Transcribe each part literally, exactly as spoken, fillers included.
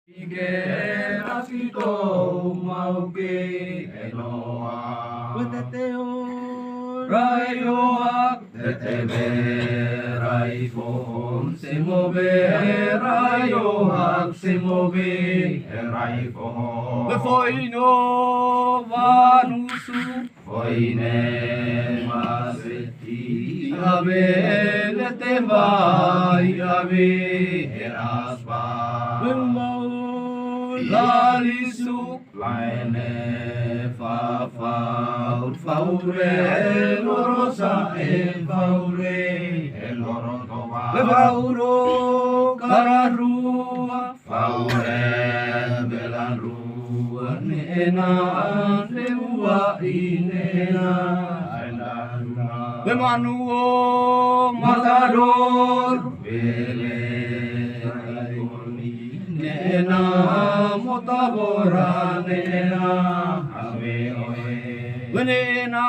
Ike rasi to mau ke enoa. Betete o rai oak. Tete be rai fohon semo be rai oak semo be rai fohon. Be foin o banusu. Foin ne'e mak seti abe leten ba iha be eraspa. Be mau lalisuk. Laene fa faur faure lorosa e faure e lorotoba. Be fauro kararua. Faure belarua ne'e na ande ua i ne'e na anda duna. Be manu o matador. Bele raikoni ne'e na mota bora ne'e na abe oe. Be ne'e na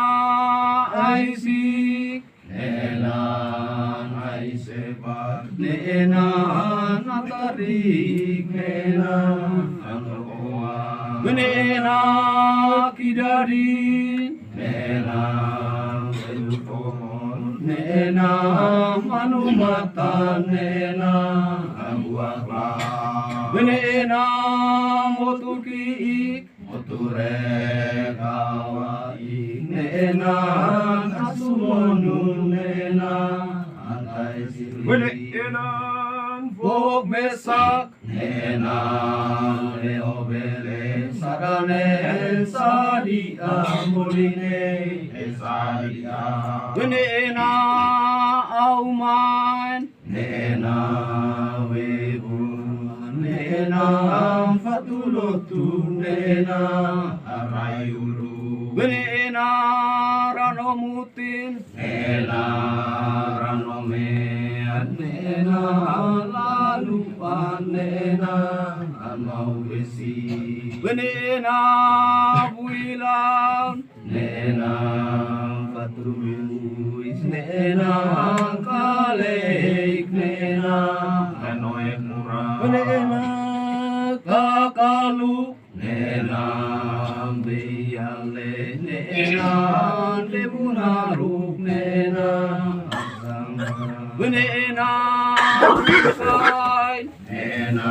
aisi. Ne'e na ai seba. Ne'e na natarik. Ne'e na anokoa. Ne'e na kidari. Ne'e na belu pohon. Ne'e na manu mata. Ne'e na abuakla. Ne'e na motu ki'ik. Motu rekawa i ne'e na kasu monu ne'e na antai siri. Be ne'e na bok besak. Ne'e na leo bele sarane sari amoline e sari a. Be ne'e na auman. Ne'e na webu, ne'e na fatulotu, ne'e na araiuru. Be ne'e na rano mutin. Ne'e na rano mean, ne'e na laluan, ne'e na amau besi. Be ne'e na builan. Ne'e na faturus, ne'e na kaleik, ne'e na kanoe mura. Ne'e na kakaluk, ne'e na beiale, ne'e na debunaruk, ne'e na asamba. Ne'e na bukai. Ne'e na